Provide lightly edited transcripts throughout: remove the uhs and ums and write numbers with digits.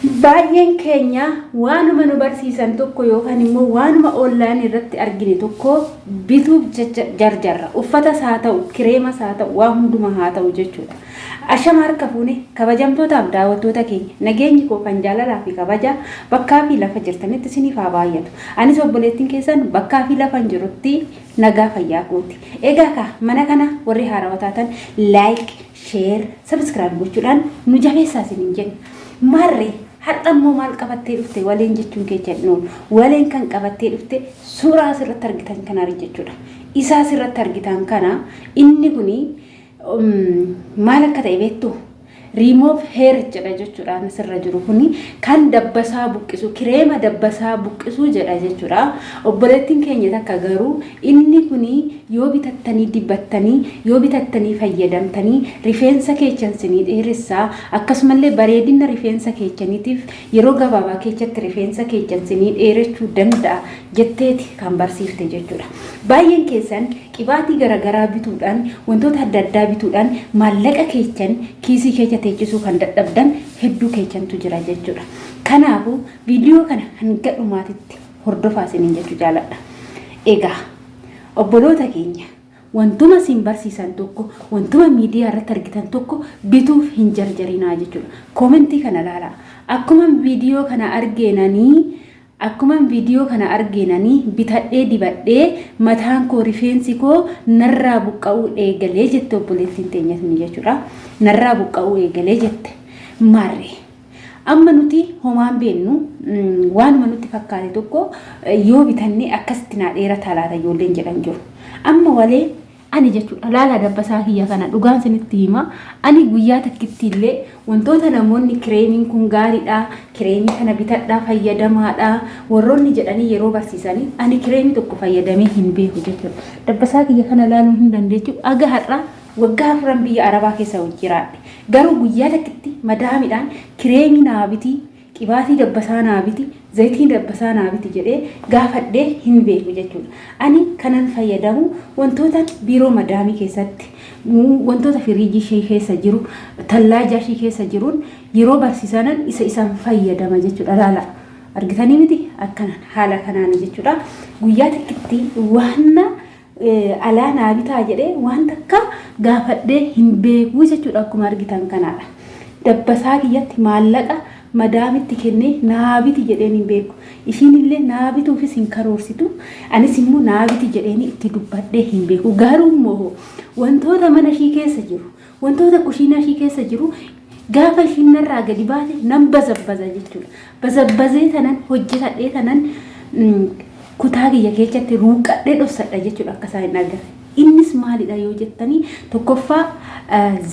Baay'een keenya waanuma nu barsiisan tokko yookaan immoo waanuma online irratti argine tokko bituuf jecha jarjarra. Uffatas haa ta'u, kireemas haa ta'u, waa hundumaa haa ta'u jechuudha. Ashama harka fuune kabajamtootaaf daawwattoota keenya nageenyi koo kan jaalalaa fi kabajaa bakkaa fi lafa jirtanitti isiniif haa baay'atu. Anis obboleettiin keessan bakkaa fi lafan jirutti nagaa fayyaa kooti. Egaa kaa mana kana warri haarawa taatan like, share, subscribe gochuudhaan nu jabeessaa isiniin jenna. Maarree har'a immoo maal qabattee dhufte waleen jechuun keessa hin oolu. Waleen kan qabattee dhufte suuraa asirratti argitan kana jechuudha. Isaa asirratti argitan kana inni kuni maal akka ta'e beektu? Remove hair jedha jechuudha asirra jiru kuni kan dabbasaa buqqisu kireema dabbasaa buqqisu jedha jechuudha. Obboleettiin keenya takka garuu inni kuni yoo bitattanii dibattanii yoo bitattanii fayyadamtanii rifeensa keechan sinii dheeressaa akkasumallee bareedina rifeensa keechaniitiif yeroo gabaabaa keessatti rifeensa keechan sinii dheerechuu danda'a jetteeti kan barsiifte jechuudha. Baay'een keessan qibaatii garaagaraa bituudhaan wantoota adda addaa bituudhaan maallaqa keechan kiisii keessa teechisuu kan dadhabdan hedduu keechantu jira jechuudha. Kanaafuu viidiyoo kana hanga dhumaatitti hordofaa isiniin jechuu jaaladha. Egaa obboloota keenya wantuma isin barsiisan tokko wantuma miidiyaa irratti argitan tokko bituuf hin jarjarinaa jechuudha. Koomentii kana ilaalaa. Akkuma viidiyoo kana argeenanii Akkuma viidiyoo kana argeenanii bitadhee dibadhee mataan koo rifeensi koo narraa buqqa'uu eegalee jette obboleettiin teenya tuni jechuudha. Narraa buqqa'uu eegalee jette. Maarree. Amma nuti homaan beennu waanuma nutti fakkaate tokko yoo bitannee akkasitti naa dheerataa laata ijoolleen jedhan jiru. Amma walee ani jechuudha laalaa dabbasaa kiyya kana dhugaan sinitti hima ani guyyaa takkitti illee wantoota namoonni kireemiin kun gaariidha kireemii kana bitadhaa fayyadamaadha warroonni jedhanii yeroo barsiisanii ani kireemii tokko fayyadamee hin beeku jechuudha. Dabbasaa kiyya kana laaluu hin dandeechu aga har'aa waggaa 4 biyya arabaa keessa jiraadhe garuu guyyaa takkitti madaamidhaan kireemii naa bitii qibaatii dabbasaa naa biti, zayitii dabbasaa naa biti jedhee gaafadhee hin beeku jechuudha. Ani kanan fayyadamu wantoota biiroo madaamii keessatti wantoota firiijii ishee keessa jiru, tallaajaa ishee keessa jiruun yeroo barsiisanan isa isaan fayyadama jechuudha. Laala argitanii miti akkanaan haala kanaan jechuudha. Guyyaa takkitti waan alaa naa bitaa jedhee waan takka gaafadhee hin beeku jechuudha akkuma argitan kanaadha. Dabbasaa kiyyatti maallaqa madaamitti kennee naa biti jedheen hin beeku. Ishiin illee naa bituufis hin karoorsitu. Anis immoo naa biti jedheen itti dubbadhee hin beeku. Garuu immoo wantoota mana ishii keessa jiru, wantoota kushiinaa ishii keessa jiru gaafa ishiin narraa gadi baate nan bazabbaza jechuudha. Bazabbazee tanan hojjetadhee tanan kutaa kiyya keessatti ruuqadhee dhossadha jechuudha akka isaan hin agarre. Innis maalidha yoo jettanii tokkoffaa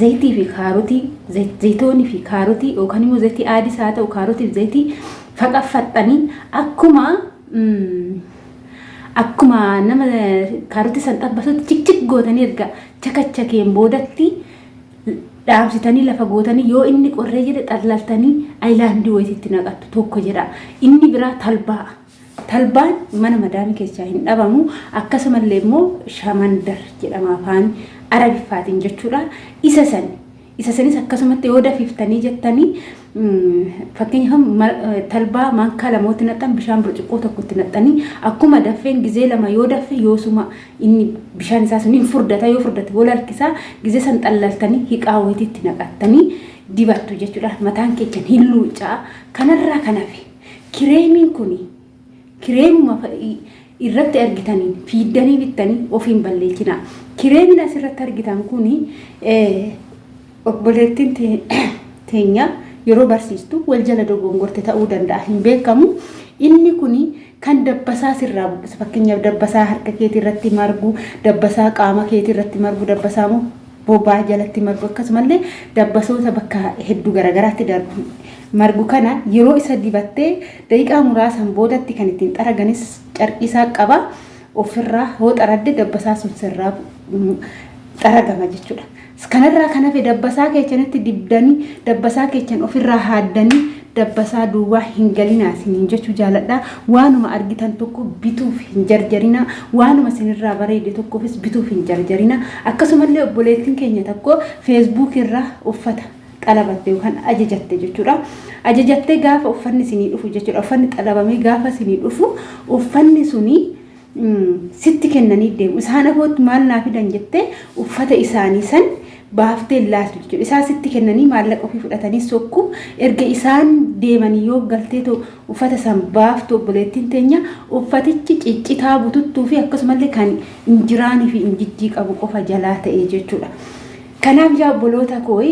zayitii fi kaarotii zayitoonii fi kaarotii yookaan immoo zayitii aadiis haa ta'u kaarotii fi zayitii faqaffaxxanii akkuma akkuma nama kaarotii san xabbasutti cikcik gootanii erga chakachakeen boodatti dhaamsitanii lafa gootanii yoo inni qorree jedhe xallaltanii ayilaandii wayititti naqattu tokko jedha. Inni biraa talbaa. Talbaan mana madaamii keessaa hin dhabamu. Akkasumallee immoo shamandar jedhama afaan Arabiffaatiin jechuudha. Isa san isa sanis akkasumatti yoo dafiftanii jettanii fakkeenyaaf talbaa maankaa lamootti naqxan bishaan burcuqqoo tokkotti naqxanii akkuma daffeen gizee lama yoo daffe yoosuma inni bishaan isaa sun hin furdata yoo furdate wal harkisaa gizee san xallaltanii hiqaa wayitiitti naqattanii dibattu jechuudha. Mataan keessan hin luucaa kanarraa kan hafe kireemiin kuni kireemuma irratti argitaniin fiiddanii bittanii ofiin balleessinaa. Kireemiin asirratti argitan kuni obboleettiin teenya yeroo barsiistu wal jala dogongorte ta'uu danda'a hin beekamu. Inni kuni kan dabbasaa sirraa buqqisu fakkeenyaaf dabbasaa harka keetii irratti margu, dabbasaa qaama keetii irratti margu, dabbasaa immoo bobaa jalatti margu akkasumallee dabbasoota bakka hedduu garaagaraatti darbu margu kana yeroo isa dibattee daqiiqaa muraasan boodatti kan ittiin xaraganis carqii isaa qaba ofirraa hoo xaradde dabbasaa sun sirraa xaragama jechuudha. Kanarraa kan hafe dabbasaa keessanitti dibdanii dabbasaa keessan ofirraa haaddanii dabbasaa duwwaa hin galinaa isiniin jechuu jaaladha. Waanuma argitan tokko bituuf hin jarjarinaa. Waanuma isinirraa bareede tokkoofis bituuf hin jarjarinaa. Akkasumallee obboleettiin keenya tokko feesbuuk irraa uffata Xalabatte yookaan ajajatte jechuudha. Ajajattee gaafa uffanni isinii dhufu jechuudha. Uffanni xalabamee gaafa isinii dhufu uffanni suni sitti kennanii deemu. Isaan afootti maal naa fidan jettee uffata isaanii san baaftee laaltu jechuudha. Isaan sitti kennanii maallaqa ofii fudhatanii sokku. Erga isaan deemanii yoo galteetoo uffata san baaftu obboleettiin teenya uffatichi ciccitaa bututtuu fi akkasumallee kan injiraanii fi injijjii qabu qofa jalaa ta'e jechuudha. Kanaaf yaa obboloota koo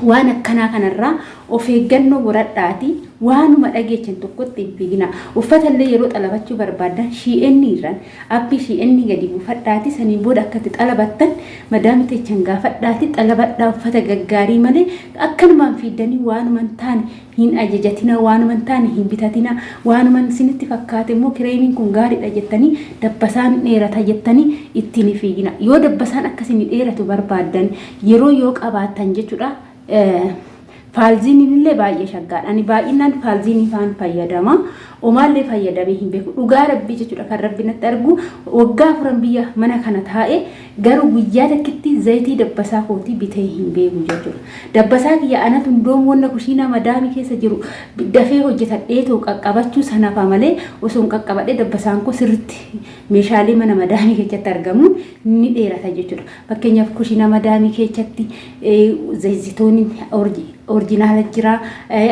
waan akkanaa kanarraa of eeggannoo godhadhaati waanuma dhageechan tokkotti hin fiiginaa. Uffata illee yeroo xalabachuu barbaaddan SHN irraan appii SHN gadi buufadhaati saniin booda akka itti xalabattan madaami teechan gaafadhaati xalabadhaa uffata gaggaarii malee akkanumaan fiiddanii waanuma hin taane hin ajajatinaa, waanuma hin taane hin bitatinaa, waanuma isinitti fakkaate immoo kireemiin kun gaariidha jettanii dabbasaan dheerata jettanii ittiin hin fiiginaa. Yoo dabbasaan akka isinii dheeratu barbaaddan yeroo yoo qabaattan jechuudha. Faalziiniin illee baay'ee shaggaadha. Ani baay'inaan faalziinii faan fayyadama. Omaallee fayyadamee hin beeku. Dhugaa rabbii jechuudha kan rabbi natti argu waggaa afuran biyya mana kana taa'e garuu guyyaa takkitti zayitii dabbasaa kootii bitee hin beeku jechuudha. Dabbasaa kiyya anatu hundoom wanna kushiinaa madaamii keessa jiru dafee hojjetadheetoo qaqqabachuu sanafa malee osoo hin qaqqabadhee dabbasaan koo sirritti meeshaalee mana madaamii keessatti argamuun ni dheerata jechuudha. Fakkeenyaaf kushiinaa madaamii keessatti zayitoonni orjinaala jira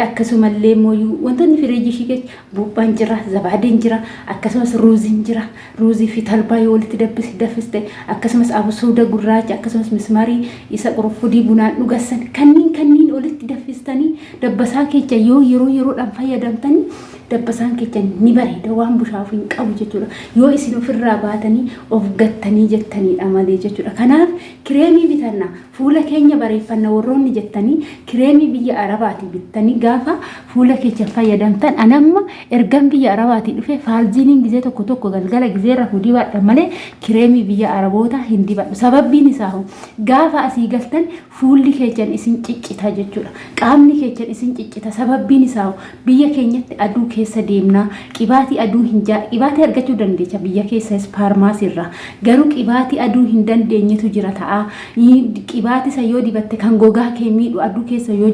akkasumallee immoo wantoonni firiijii ishii keessa buuphaan jira zabaadeen jira akkasumas ruuziin jira ruuzii fi talbaa yoo walitti daffiste akkasumas abusuuda gurraacha akkasumas mismarii isa qurunfudii bunaan dhugassan kanniin kanniin walitti daffistanii dabbasaa keessa yoo yeroo yeroodhaan fayyadamtanii dabbasaan keechan ni bareeda waan bushaaf hin qabu jechuudha. Yoo isin ofirraa baatanii of gattanii jettaniidha malee jechuudha. Kanaaf kireemii bitanna fuula keenya bareeffanna warroonni jettanii kireemii biyya Arabaatii bittanii gaafa fuula keechan fayyadamtan anamma ergan biyya Arabaatii dhufe faalziiniin gizee tokko tokko galgala gizee rafu dibadha malee kireemii biyya Arabootaa hin dibadhu. Sababbiin isaa hoo gaafa asii galtan fuulli keechan isin ciccita jechuudha. Qaamni keechan isin ciccita. Sababbiin isaa hoo biyya keenyatti aduu keessa deemna. Qibaatii aduu hin jaa qibaatii argachuu dandeecha biyya keessas faarmaasii irraa. Garuu qibaatii aduu hin dandeenyetu jira ta'a. Qibaatii isa yoo dibatte kan gogaa kee miidhu aduu keessa yoo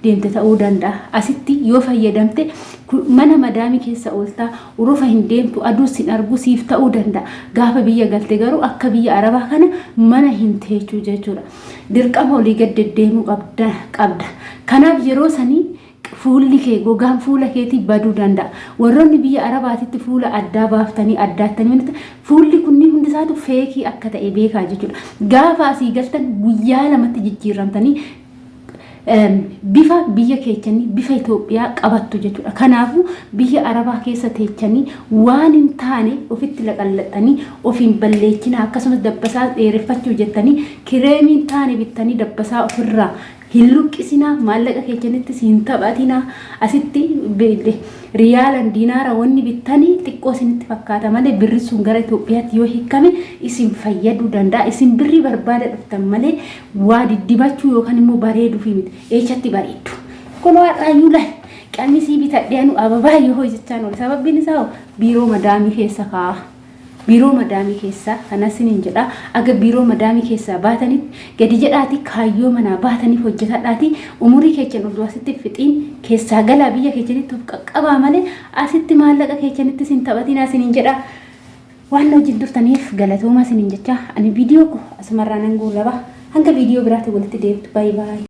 deemte ta'uu danda'a. Asitti yoo fayyadamte mana madaamii keessa ooltaa urufa hin deemtu aduus hin argu siif ta'uu danda'a. Gaafa biyya galte garuu akka biyya Arabaa kana mana hin teechuu jechuudha. Dirqama olii gad deddeemuu qabda. Kanaaf yeroo sanii fuulli kee gogaan fuula keetii baduu danda'a. Warroonni biyya Arabaatitti fuula addaa baaftanii addaattanii fuulli kunniin hundi isaatu feekii akka ta'e beekaa jechuudha. Gaafa asii galtan guyyaa lamatti jijjiiramtanii bifa biyya keechanii bifa Itoophiyaa qabattu jechuudha. Kanaafuu biyya Arabaa keessa teechanii waan hin taane ofitti laqallaxxanii of hin balleechinaa akkasumas dabbasaa dheereffachuu jettanii kireemii hin taane bittanii dabbasaa ofirraa hin luqqisinaa maallaqa keechanittis hin taphatinaa asitti riyaalan diinaara wanni bittanii xiqqoo isinitti fakkaata malee birri sun gara Itoophiyaatti yoo hiikkame isin fayyaduu danda'a isin birrii barbaada dhuftan malee waa diddibachuu yookaan immoo bareeduufi miti eechatti bareeddu kun har'aayyuu laal qamisii bitadhee anu ababaa yoo hojjechaan oole sababbiin isaa biiroo madaamii keessa kaa'a. Biiroo madaamii keessaa kana isiniin jedha aga biiroo madaamii keessaa baatanitti gadi jedhaati kaayyoo manaa baataniif hojjetadhaati umurii keechan oduu asitti fixiin keessaa galaa biyya keechanitti of qaqqabaa malee asitti maallaqa keechanittis hin taphatinaa isiniin jedha. Waan na wajjin turtaniif galatoomaa isiniin jecha ani viidiyoo koo asumarraa nan goolaba hanga viidiyoo biraatti walitti deebitu baay'ee baay'ee.